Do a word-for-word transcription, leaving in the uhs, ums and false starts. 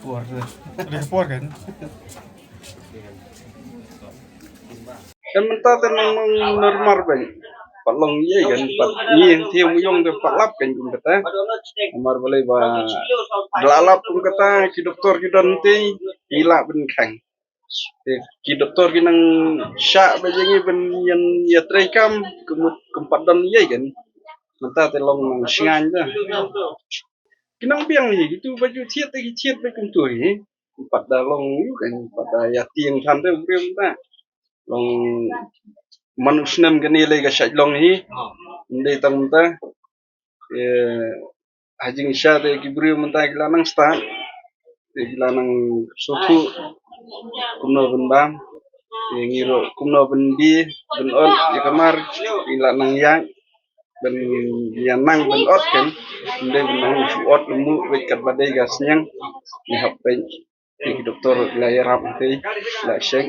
Por. Ada ke por kan? Kan mynta te nang nang normal ban. Pat long ïa kan pat ngi te mu yong te pat lap kan kum kata. Amar balei ba la lap kum kata ki doktor ki don te ngi la ban khang. Te ki doktor ki nang sha ba jeng ban ïa trei kam kum kum pat don ïa kan. Mynta te long nang shngan da. Ki nang biang hi, kitu ba ju thied te ki thied ba kumtu hi. Pat da long yu kan, pat da ïa tieng than te briew mynta. Long man u snem kane lei ka shait long hi. Ndei tang mynta. Eh, ha jingshisha te ki briew mynta ki la nang stad. Te ki la nang sngewthuh kumno ban bam. Te ngi ruh kumno ban die ban ot ïa ka mar ki la nang ïaid. Ban ïa nang ban ot kan. Ndei ban nang shu ot lemu wei kat ba dei ka sniang. Ngi hap peit. Te ki doktor la ïarap te la check.